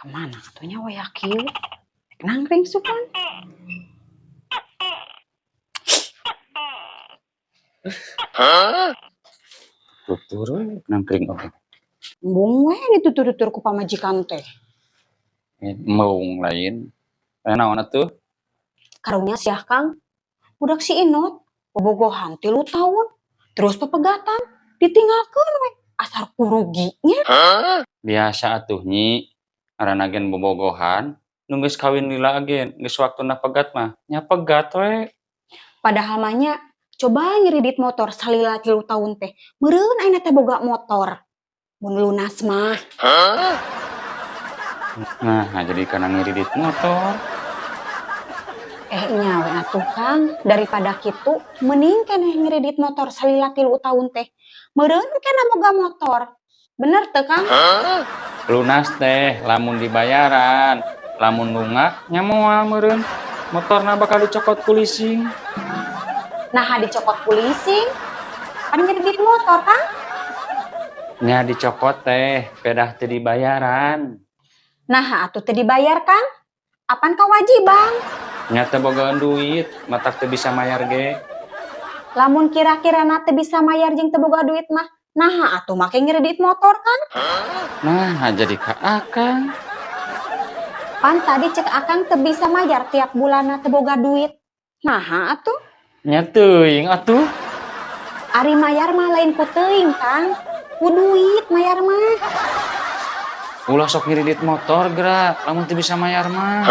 Kemana atuh nya wayah kieu? Rek nangkring sugan. Tutur we nangkring oge. Embung we ditutur-tutur ku pamajikan teh. Embung lain. Aya naon atuh? Karunya siah Kang, budak si Inot bobogohan 3 tahun, terus pepegatan, ditinggalkeun we. Asar kuruginya. Biasa atuh Nyi, ngaranna gen bobogohan, nu geus kawin lila ge geus waktuna pegat mah nya pegat we. Padahal mah nya coba ngiridit motor salila 3 tahun teh, meureun ayeuna teh boga motor. Mun lunas mah. Nah, jadi kana ngiridit motor. Nya we atuh Kang, daripada kitu mending keneh ngiridit motor salila 3 tahun teh. Meureun keneh boga motor. Bener teu Kang? Lunas teh lamun dibayaran, lamun nunggak nya moal meureun. Motorna bakal dicokot ku leasing. Nah, dicokot ku leasing. Pan ngiridit motor, Kang? Nya dicokot teh, pedah teu dibayaran. Nah, atuh teu dibayar, Kang. Apan kewajiban? Nya teu bogaan duit, matak teu bisa mayar ge. Lamun kira-kira na teu bisa mayar jeung teu boga duit mah, nah atuh make ngiridit motor, Kang. Nah, jadi ka akang. Pan tadi cek akang teu bisa mayar tiap bulanna teu boga duit. Nah, atuh. Nya teuing atuh. Ari mayar mah lain ku teuing, Kang. Ku duit mayar mah. Ulah sok ngiridit motor geura, lamun teu bisa mayar mah.